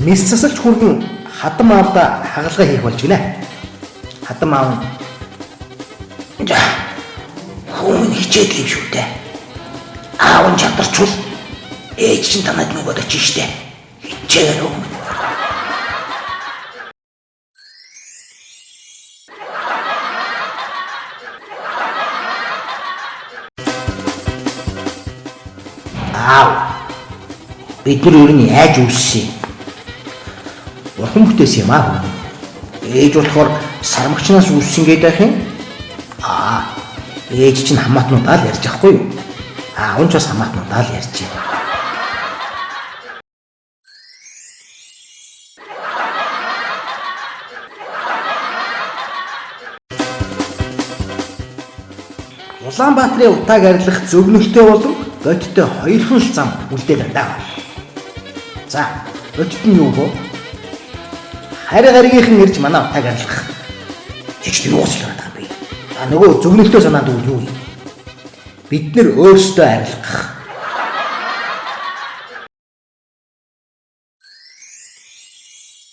Мэс засалж хүргэн хадам аавда хагалгаа хийх болж гинэ. Хадам аав нь За хүмүүн хичээдэг юм шүү дээ. Аав нь чадарчвал ээж чинь танад нөгөөд очиж штэ. Хичээгээр өмнө. Аав, бид нар өөр нь яаж үүссэн юм? Бурхан бүтээсэн юм аа. Ээж болохоор сармагчнаас үүссэн гэдэг байх юм. Аа, ээж чинь хамаатнуудаа л ярьж байхгүй юу? Аав нь ч бас хамаатнуудаа л ярьж байна. Улаанбаатарын утааг арилгах зөгнөлттэй болон бодиттой хоёрхан л зам үлдээд байна даа. За, бодит нь юу вэ? Харь гаригийнхан ирж манай утааг арилгах. Чичд юу ч байгаа юм бэ? А нөгөө зөгнөлтөө санаанд үл юу юм? Бид нэр өөрсдөө арилгах.